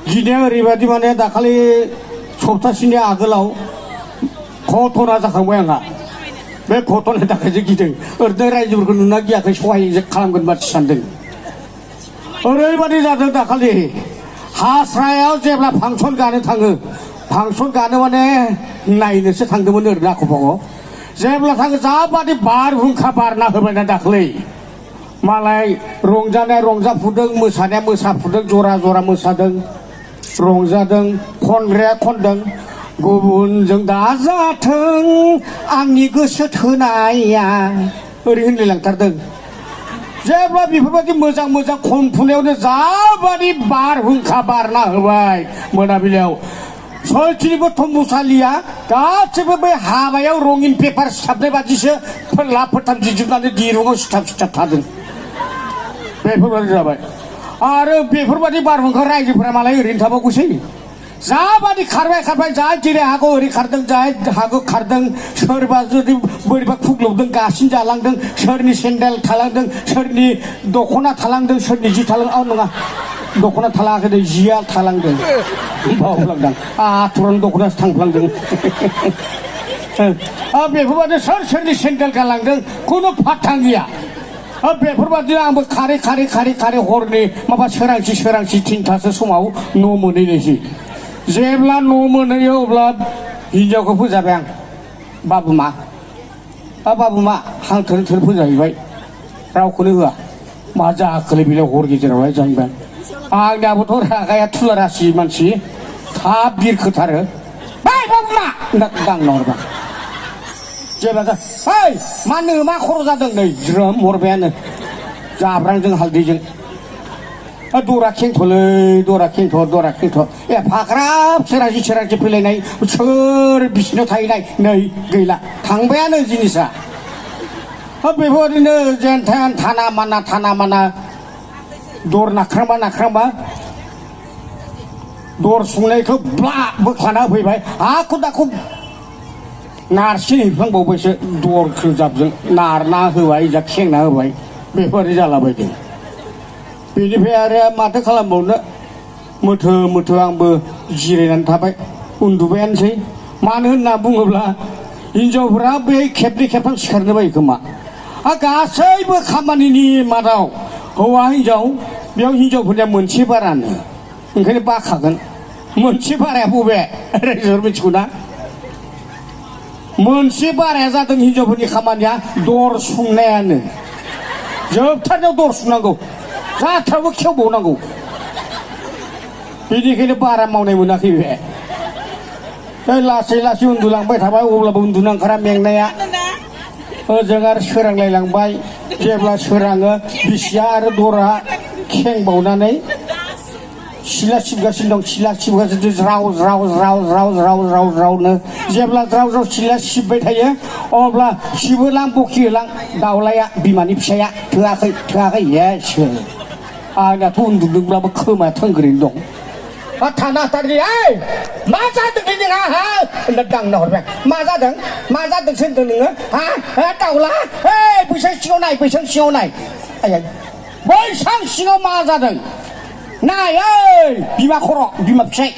गिनाया ओरैबायदि माने दाखालि सप्तासेनि आगोलाव घटना जाखांबाय आंहा बे घटनानि थाखायसो गिदों ओरैनो रायजोफोरखौ नुना गियाखै सहाय खालामगोन बादि सानदों ओरैबायदि जादों दाखालि हास्रायाव जेब्ला फांसन गानो थाङो फांसन गानो माने नायनोसो थांदोंमोन ओरैनो आख'फाखौ जेब्ला थाङो जाबादि बारहुंखा बारना होबायना दाख्लै मालाय रंजानाया रंजाफुदों मोसानाया मोसाफुदों जरा जरा मोसादों रंजादों खनग्राया खनदों गुबुनजों दाजाथों आंनि गोसो थोनाया ओरै होनलायलांथारदों जेब्ला बेफोरबायदि मोजां मोजां खनफुनायावनो जाबादि बारहुंखा बारना होबाय मोनाबिलियाव सयथिनिबो थम्बुसालिया गासैबो बै हाबायाव रङिन पेपार सिथाबनाय बादिसो फोरला फोथाम जिजोबनानै दिरुङाव सिथाब सिथाब थादों बेफोरबायदि जाबाय आरो बेफोरबायदि बारहुंखा रायजोफोरा मालाय ओरैनो थाबावगौसै जाबादि खारबाय खारबाय जा जेरै हागौ ओरै खारदों जा हागौ खारदों सोरबा जुदि बोरैबा खुग्लुबदों गासिन जालांदों सोरनि सेन्देल थालांदों सोरनि दख'ना थालांदों सोरनि जि थालांदों नङा दख'ना थालाङाखै जिया थालांदों बावलांदों आथुरान दख'नासो थांफ्लांदों बेफोरबायदि सोर सोरनि सेन्देल गालांदों खुनु फात्ता गैया बेफोरबायदिनो आंबो खारै खारै खारै खारै हरनि माबा सोरांसि सोरांसि थिनथासो समाव न' मोनहैनोसै जेब्ला न' मोनहैयो अब्ला हिनजावखौ फोजाबाय आं बाबुमा बाबुमा हां थोन थोन फोजाहैबाय रावखौनो होआ मा जाखोलै बेलाय हर गेजेरावहाय जाहैबाय आंनियाबोथ' रागाया थुलारासि मानसि थाब बिरखोथारो बै बाबुमा दांना हरबा जेब्ला ओइ मानो मा खर' जादों नै ज्रोम हरबायानो जाब्रांजों हालदैजों दरा खेंथ'लै दरा खेंथ' दरा खेंथ' फाग्राब सोरांसि सोरांसि फैलायनाय सोर बिसिनाव थाहैनाय नै गैला थांबायानो जिनिसा बेफोरबायदिनो जेन थेन थाना माना दर नाख्रांबा दर सुंनायखौ ब्ला बोख्लाना फैबाय हाखु दाखु नारसिन हैफ्लांबावबायसो दर खोजाबजों नारना होबाय जा खेंना होबाय बेफोरबायदि जालाबायदों बेनिफ्राय आरो माथो खालामबावनो मोथो मोथो आंबो जिरायनानै थाबाय उन्दुबायानोसै मानो होनना बुङोब्ला हिनजावफोरा बे खेबनै खेबथाम सिखारनो बायो खोमा गासैबो खामानिनि मादाव हौवा हिनजाव बेयाव हिनजावफोरनिया मोनसे बारानो ओंखायनो बाखागोन मोनसे बाराया बबे रायजोफोर मिथिगौ ना मोनसे बाराया जादों हिनजावफोरनि खामानिया दर सुंनायानो जोबथारनायाव दर सुंनांगौ जाथारावबो खेवबावनांगौ बेनिखायनो बारा मावनाय मोनाखै बे लासै लासै उन्दुलांबाय थाबाय अब्लाबो उन्दुनो ओंखारा मेंनाया ओजों आरो सोरांलायलांबाय जेब्ला सोराङो बिसिया आरो दरा खेंबावनानै सिला सिबगासिनो दं सिला सिबगासिनो ज्राव ज्राव ज्राव ज्राव ज्राव ज्राव ज्रावनो जेब्ला ज्राव ज्राव सिला सिबबाय थायो अब्ला सिबोलां बखिहोलां दाउलाया बिमानि फिसाया थोआखै थोआखै येसो आंनाथ' उन्दुदोंब्लाबो खोमाया थोंग्रैनो दं थाना हाथारनि मा जादों नोंहा होनना दांना हरबाय मा जादों होनदों नोङो दाउला बैसां सिङाव नाय बैसां सिङाव नाय बैसां सिङाव मा जादों नाय बिमा खर' बिमा फिसाय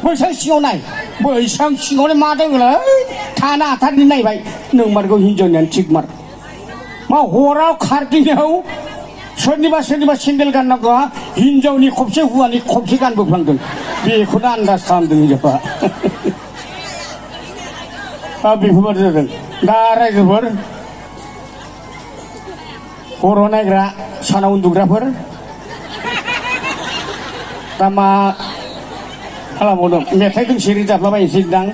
बैसां सिङाव नाय बैसां सिङावनो मा दङलै थाना हाथारनि नायबाय नोंमारगौ हिनजावनियानो थिगमार मा हराव खारदिनायाव सोरनिबा सेन्देल गाननांगौआ हिनजावनि खबसे हौवानि खबसे गानबोफ्लांदों बेखौनो आन्दाज खालामदों हिनजावआ बेफोरबायदि जादों दा रायजोफोर हराव नायग्रा सानाव उन्दुग्राफोर दा मा खालामबावदों मेथाइ दोंसे रोजाबलाबायनोसै दां